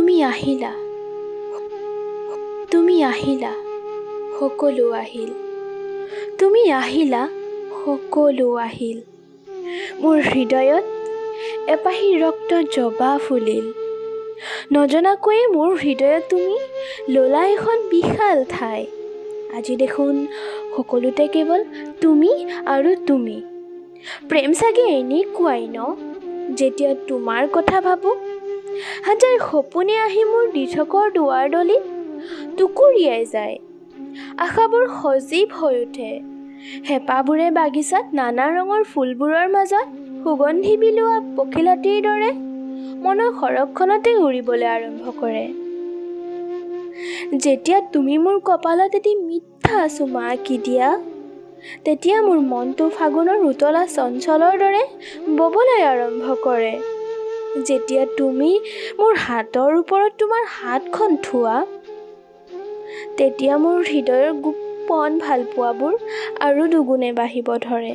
তুমি আহিলা, তুমি আহিলা, সকলো আহিল। তুমি আহিলা, সকলো আহিল। মোৰ হৃদয়ত এপাহি ৰক্ত জবা ফুলিল। নজনাকৈয়ে মোৰ হৃদয়ত তুমি ল'লা এখন বিশাল ঠাই। আজি দেখোন সকলোতে কেৱল তুমি আৰু তুমি। প্ৰেম চাগে এনেকুৱাই ন? যেতিয়া তোমাৰ কথা ভাবোঁ, হাজাৰ সপোনে আহি মোৰ দিঠকৰ দুৱাৰডলিত টুকুৰিয়াই যায়। আশাবোৰ সজীৱ হৈ উঠে। হেঁপাহবোৰে বাগিচাত নানা ৰঙৰ ফুলবোৰৰ মাজত সুগন্ধি বিলোৱা পখিলাটিৰ দৰে মনৰ সৰগখনতেই উৰিবলৈ আৰম্ভ কৰে। যেতিয়া তুমি মোৰ কপালত এটি মিঠা চুমা আঁকি দিয়া, তেতিয়া মোৰ মনটো ফাগুনৰ উতলা চঞ্চলৰ দৰে ববলৈ আৰম্ভ কৰে। যেতিয়া তুমি মোৰ হাতৰ ওপৰত তোমাৰ হাতখন থোৱা, তেতিয়া মোৰ হৃদয়ৰ গোপন ভালপোৱাবোৰ আৰু দুগুণে বাঢ়িব ধৰে।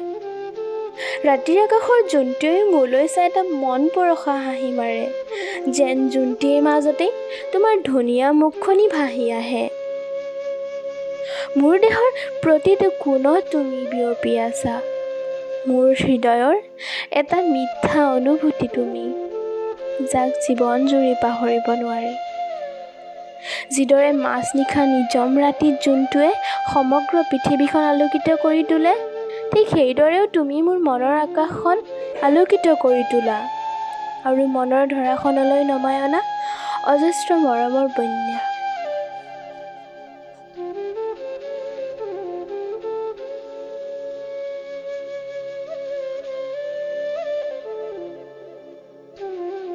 ৰাতিৰ আকাশৰ জোনটোৱে মোলৈ চাই এটা মন পৰশা হাঁহি মাৰে, যেন জোনটিৰ মাজতেই তোমাৰ ধুনীয়া মুখখনি ভাহি আহে। মোৰ দেহৰ প্ৰতিটো কোণত তুমি বিয়পি আছা। মোৰ হৃদয়ৰ এটা মিঠা অনুভূতি তুমি, যাক জীৱন জুৰি পাহৰিব নোৱাৰি। যিদৰে মাজনিশা নিজম ৰাতিত জোনটোৱে সমগ্ৰ পৃথিৱীখন আলোকিত কৰি তোলে, ঠিক সেইদৰেও তুমি মোৰ মনৰ আকাশখন আলোকিত কৰি তোলা আৰু মনৰ ধৰাখনলৈ নমাই অনা অজস্ৰ মৰমৰ বন্যা।